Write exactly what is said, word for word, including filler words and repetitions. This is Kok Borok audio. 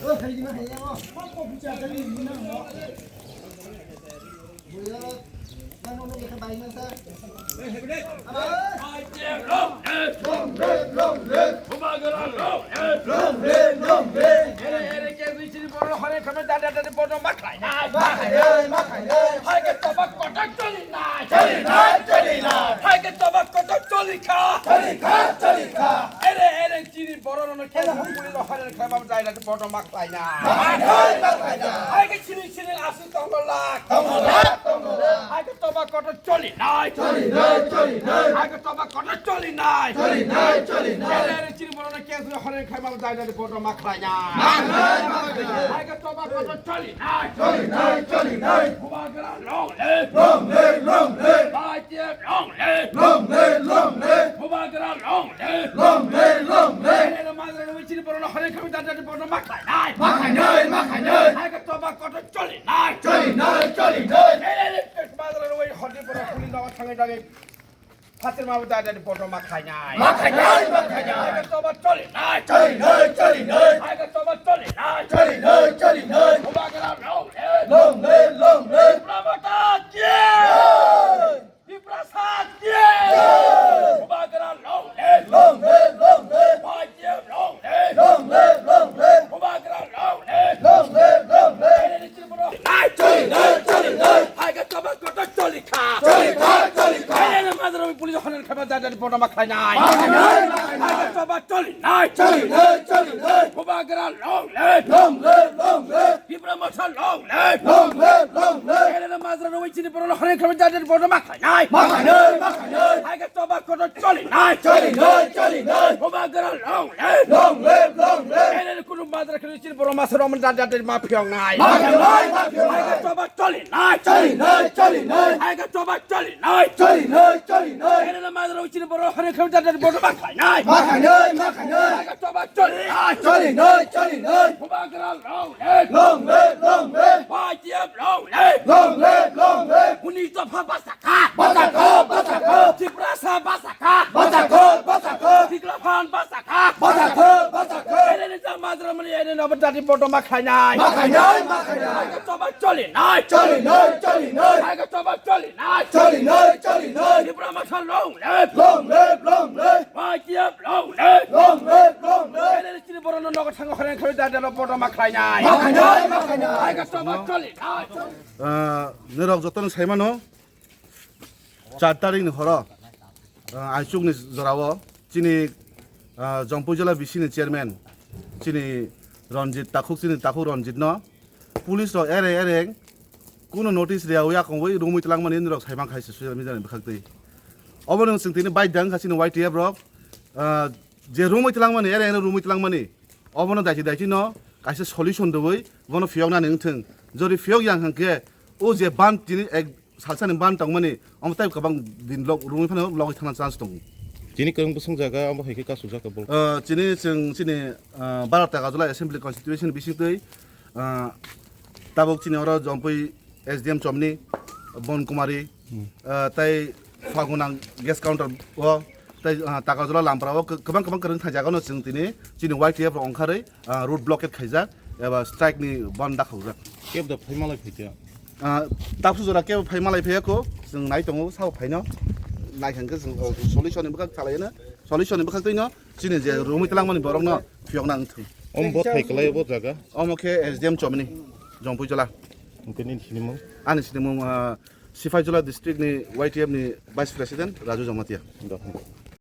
Long live, long live. Bubagra long live. Long live, long live. Ere, ere, ke bisi ni borok hore kame dada dada bodo maklai na. Maklai na, maklai na. Hai ke toba kotak choli na. Choli na, choli na. Hai ke toba kotak choli kha. Choli kha, choli kha. Ere, ere, chini borok no ke bisi ni borok hore kame dada dada bodo maklai na. Maklai na, maklai na. Hai ke chini chini asu tongo lak. Tongo lak, tongo lak. Hai ke toba kotak choli nai. Choli nai, choli nai. Hai ke toba kotak choli nai. Choli nai, choli nai. Ere, ere, chini borok no ke bisi ni hore kame dada dada bodo maklai na. Maklai na, maklai na. Hai ke toba kotak choli nai. Choli nai, choli nai. Bubagra long live. Long live, long live. Long live, long live. Bubagra long live. Long live, long live. Ere, ere, Bubagra long live. Chini borok no hore kame dada dada bodo maklai nai. Maklai nai, maklai nai. Hai ke toba kotak choli nai. Choli nai, choli nai. Ere, ere, Bubagra long live. Hore borok kuli dawa thangai dawa. Phatir ma dada dada bodo maklai nai. Maklai nai, maklai nai. Hai ke toba choli nai. Choli nai, choli nai. Hai ke toba choli nai. Choli nai, choli nai. Bubagra long live. Long live, long live. Tipra Motha ki jai. Tiprasa ki jai. Bubagra long live. Long live, long live. Y T F long live. Long live, long live. Bubagra long live. Long live, long live. Nai, choli nai, choli nai. Hai ke toba kotak choli kha. Choli kha, choli kha. Ere, ere, Bubagra long live. Police hore kame dada dada bodo maklai nai. Maklai nai, maklai nai. Hai ke toba choli nai. Choli nai, choli nai. Bubagra long live. Long live, long live. Tipra Motha long live. Long live, long live. Ere, ere, Bubagra long live. Chini borok no hore kame dada dada bodo maklai nai. Maklai nai, maklai nai. Hai ke toba kotak choli nai. Choli nai, choli nai. Bubagra long live. Long live, long live. Ere, ere, kunu Bubagra khe chini borok masa rok dada dada ma phiyok nai. Maklai nai, maklai nai. Hai ke toba choli nai. Choli nai, choli nai. Hai ke toba choli nai. Choli nai, choli nai. Ere, ere, Bubagra long live. Chini borok hore kame dada dada bodo maklai nai. Maklai nai, maklai nai. Hai ke toba choli nai. Choli nai, choli nai. Bubagra long live. Long live, long live. Y T F long live. Long live, long live. Hwnwi dopha basa kha. Basa kha, basa kha. Tiprasa basa kha. Basa kha, basa kha. Tikla phan basa kha. Basa kha, basa kha. Ere, ere, jang Bubagra mani ere no dada dada bodo maklai nai. Maklai nai, maklai nai. Hai ke toba choli nai. Choli nai, choli nai. Hai ke toba choli nai. Choli nai, choli nai. Tipra Motha long live. Long live, long live. Y T F long live. Long live, long live. Ere, ere, chini borok no nogo thango hore kame dada dada bodo maklai nai. Maklai nai, maklai nai. Hai ke toba choli nai. Ah, norok joto no sai mano. Char tarik ni horo, ah, Aichuk ni jora o chini, ah, Jampui jila B C ni chairman chini Ranjit Takhuk, chini Takhuk Ranjit no police rok ere ere kunu notice riya wi akong wi romwi twlang mani norok sai mankha social media ni bwkhak twi. Obo no chwng tini bai dang kha chini Y T F rok, ah, je romwi twlang mani, ere ere romwi twlang mani, obo no daiti daiti no kaisa solution rwwi bono phiyok nani wng thwng. Jodi phiyok yang hwnkhe o je ban tini ek salsani ban tongmani, omo tei kwbang din log-, rwngwi phano logwi thangna chance tongo. Chini kwrwng bwswng jaga, abo hai khe kasujak abo. Ah, chini chwng chini, ah, baro Takarjala Assembly Constituency bisingtwi, ah, tabuk chini oro Jampui S D M Chomni, Bon Kumari, ah, tei Fagunang Gas Counter o, tei, ah, Takarjala Lampra o kwbang kwbang kwrwng thai jaga no chwng tini chini Y T F rok ongkharwi, ah, road blockade khaijak eba strike ni ban dakhaujak. Kebo da phai malai phaikha? Ah, tapsu jora kebo phai malai phaiya ko, chwng nai tongo, sao phaino. Nai khe chwng, oh, solution ni bwkhak salai no, solution ni bwkhak twi no, chini je romwi twlang mani borok no phiyok nang thung. Om bo thai kwlai bo jaga? Omo khe S D M Chomni, Jampui Jala. Hwnkhe nini sinimung? Ani sinimung, ah, Sipaijala district ni Y T F ni Vice President Raju Jamatia. Dohon.